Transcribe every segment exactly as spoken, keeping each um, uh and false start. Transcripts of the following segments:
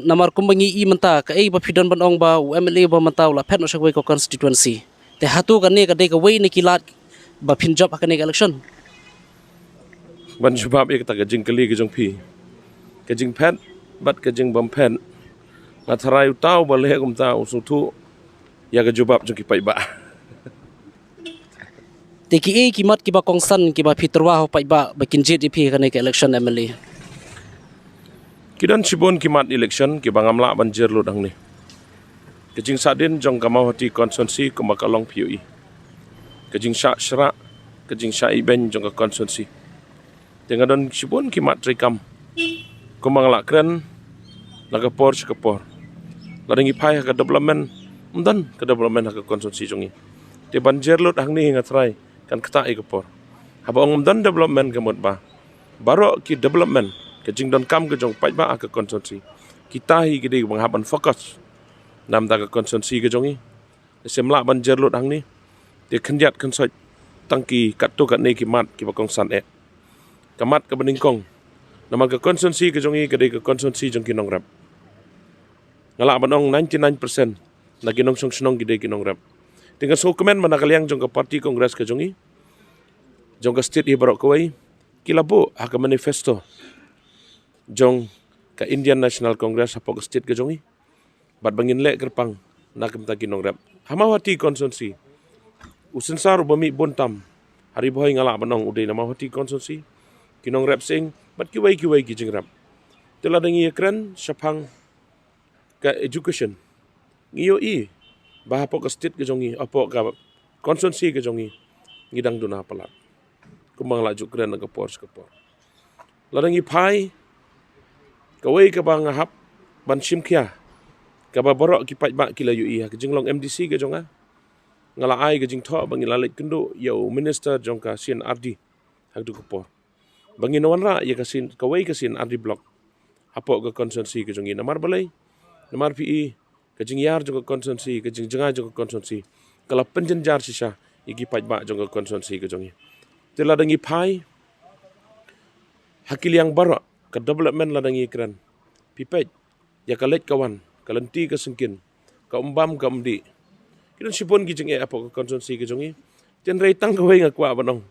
Namar kumba ngi i mynta, kaei ba phi don ban ong ba u M L A ba mynta u la phet noh sha kawei ka constituency? Te hato kane ka dei kawei na ki lad ba phin jop ha kane ka election? Ban jubab ïa kata ka jingkylli ka jong phi, ka jingphet bad ka jingbym phet, nga tharai uta uba leh kumta u sngewthuh ïa ka jubab jong ki paidbah. Te kiei ki mat kiba kongsan kiba phi tyrwa ha u paidbah ba kin jied ïa phi ha kane ka election M L A? Ki don shibun ki mat election kiba ngam lah ban jer lut hangne. Ka jingsahdien jong ka Mawhati constituency kumba ka long phi ïohi, ka jingshah shrah, ka jingshah ibeiñ jong ka constituency. Te nga don shibun ki mat treikam kumba nga la kren na ka por sha ka por. Lada ngi phai ha ka development, ym don ka development ha ka constituency jong ngi. Te ban jer lut hangne nga tharai kan ktah ïa ka por. Haba ong ym don development ka mut ba baroh ki development, ka jingdonkam ka jong paidbah ha ka constituency, kita hi ki dei ba nga hap ban focus na bynta ka constituency ka jong ngi. Te shem lah ban jer lut hangne, te khyndiat khynsoit tang ki katto katne ki mat kiba kongsan eh. Ka mat kaba nyngkong, namar ka constituency ka jong ngi ka dei ka constituency jong ki nongrep. Nga lah ban ong ninety-nine percent na ki nongshong shnong ki dei ki nongrep. Te nga sngewkmen ba na ka liang jong ka party Congress ka jong ngi, jong ka state hi baroh kawei, ki la buh ha ka manifesto jong ka Indian National Congress hapoh ka state ka jong ngi, bad ba ngin leh kyrpang na ka bynta ki nongrep. Ha Mawhati constituency, u synsar uba mih bun tam ha Ri Bhoi nga lah ban ong u dei na Mawhati constituency, ki nongrep sying bad kiwei kiwei ki jingrep. Te lada ngi ïakren shaphang ka education, ngi ïohi ba hapoh ka state ka jong ngi, hapoh ka constituency ka jong ngi, ngi dang duna palat, kumba nga la ju kren na ka por sha ka por. Lada ngi phai, kawei kaba nga hap ban shim khia, kaba baroh ki paidbah ki la ïohi ha ka jinglong M D C ka jong nga, nga la ai ka jingthoh ba ngi la leit kynduh ïa u minister jong ka C and R D ha kato ka por, ba ngin wanrah ïa ka C-, kawei ka C and R D block hapoh ka constituency ka jong ngi. Namar balei? Namar phi i, ka jingïar jong ka constituency, ka jingjngai jong ka constituency, ka la pynjynjar shisha ïa ki paidbah jong ka constituency ka jong ngi. Te lada ngi phai ha ki liang baroh, ka development lada ngi kren, phi peit ïa ka leit ka wan, ka lynti ka syngkien, ka umbam ka umdih, ki don shibun ki jingeh hapoh ka constituency ka jong ngi. Te hynrei tang kawei nga kwah ban ong,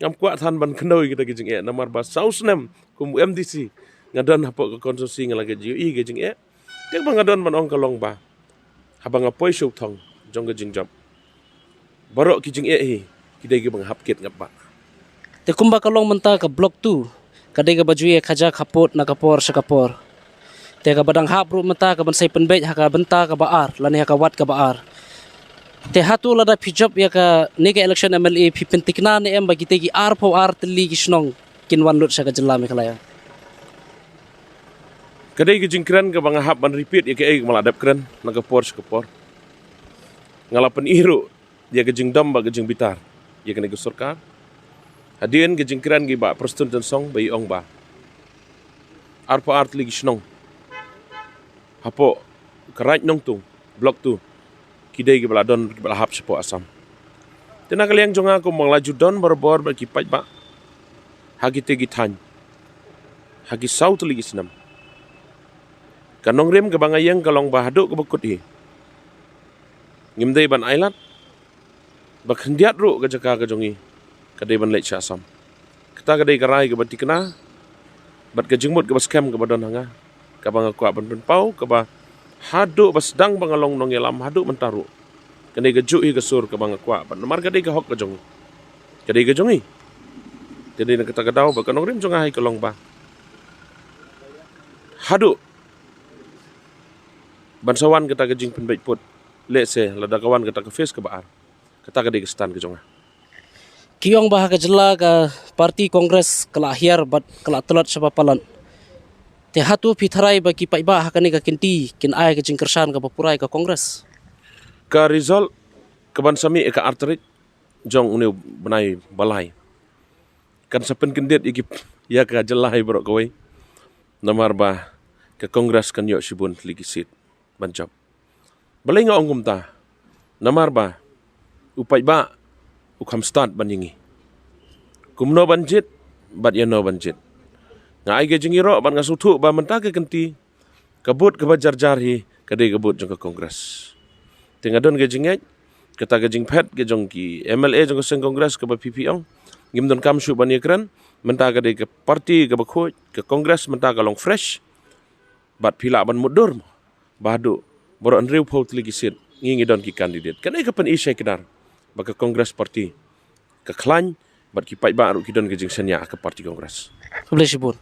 ngam kwah than ban kynnoh ïa kita ki jingeh, namar ba saw snem kum u M D C nga don hapoh ka constituency, nga la ïohi ka jingeh. Te ba nga don ban ong ka long ba haba nga poi sha u thong jong ka jingjop, baroh ki jingeh hi ki dei kiba nga hap kit ngap ba. Te kumba ka long mynta, ka block two ka dei kaba ju ïakajia khapud na ka por sha ka por. Te kaba dang hap ruh mynta ka ban sei pynbeit ha ka bynta kaba ar lane ha ka ward kaba ar. Te hato lada phi jop ïa kane ka election M L A, phi pyntikna ne em ba kitei ki arphew ar tylli ki shnong kin wan lut sha ka jylla Meghalaya? Ka dei ka jingkren kaba nga hap ban repeat ïa kaei kaba nga la dep kren na ka por sha ka por. Nga la pyni ruh ïa ka jingdom bad ka jingbitar ïa kane ka sorkar. Hadien ka jingkren ki Bah Prestone Tynsong ba i ong ba arphew ar tylli ki shnong hapoh ka Raid Nongtung, Block two, ki dei kiba la don, kiba la hap shapoh Assam. Te na ka liang jong nga, kumba nga la ju don barabor bad ki paidbah ha kitei ki thaiñ ha ki saw tylli ki snem, ka nongrim kaba nga ïeng ka long ba haduh kaba kut hi ngim dei ban ailad ba khyndiat ruh ka jaka ka jong ngi ka dei ban leit sha Assam. Kata ka dei ka rai kaba thikna bad ka jingmut kaba skhem kaba don ha nga, kaba nga kwah ban pynpaw, kaba haduh ba sdang ba nga long nongïalam haduh mynta ruh, kane ka juh hi ka sur kaba nga kwah, bad namar ka dei ka hok ka jong ngi, ka dei ka jong ngi. Te dei na kata ka daw ba ka nongrim jong nga hi ka long ba haduh ban sa wan kata ka jingpynbeit pud, lehse lada ka wan kata ka phase kaba ar, kata ka dei ka stand ka jong nga. Ki ong ba ha ka jylla ka party Congress ka la hiar bad ka la tlot shaba palat. Te hato phi tharai ba ki paidbah ha kane ka kynti kin ai ka jingkyrshan kaba pura ïa ka Congress? Ka result kaban sa mih ïa ka ar tarik jong une u bnai ba lai kan sa pynkyndit ïa ki, ïa ka jylla hi baroh kawei. Namar ba ka Congress kan ïoh shibun tylli ki seat ban jop. Balei nga ong kumta? Namar ba u paidbah u kham stad ban ïa ngi kumno ban jied bad ïano ban jied. Nga ai ka jingïaroh bad nga sngewthuh ba mynta ka kynti Ka vote kaba jarjar hi ka dei ka vote jong ka Congress. Te nga don ka jingngeit, kata ka jingphet ka jong ki M L A jong ka seng Congress kaba phi phi ong, ngim donkam shuh ban ïakren. Mynta ka dei ka party kaba khuid, ka Congress mynta ka long fresh. Bad phi lah ban mutdur mo ba haduh baroh hynriew phew tylli ki seat ngi ngi don ki candidate. Kane ka pyni shai kdar ba ka Congress party ka khlaiñ, bad ki paidbah ruh ki don ka jingshaniah ha ka party Congress. Khublei shibun.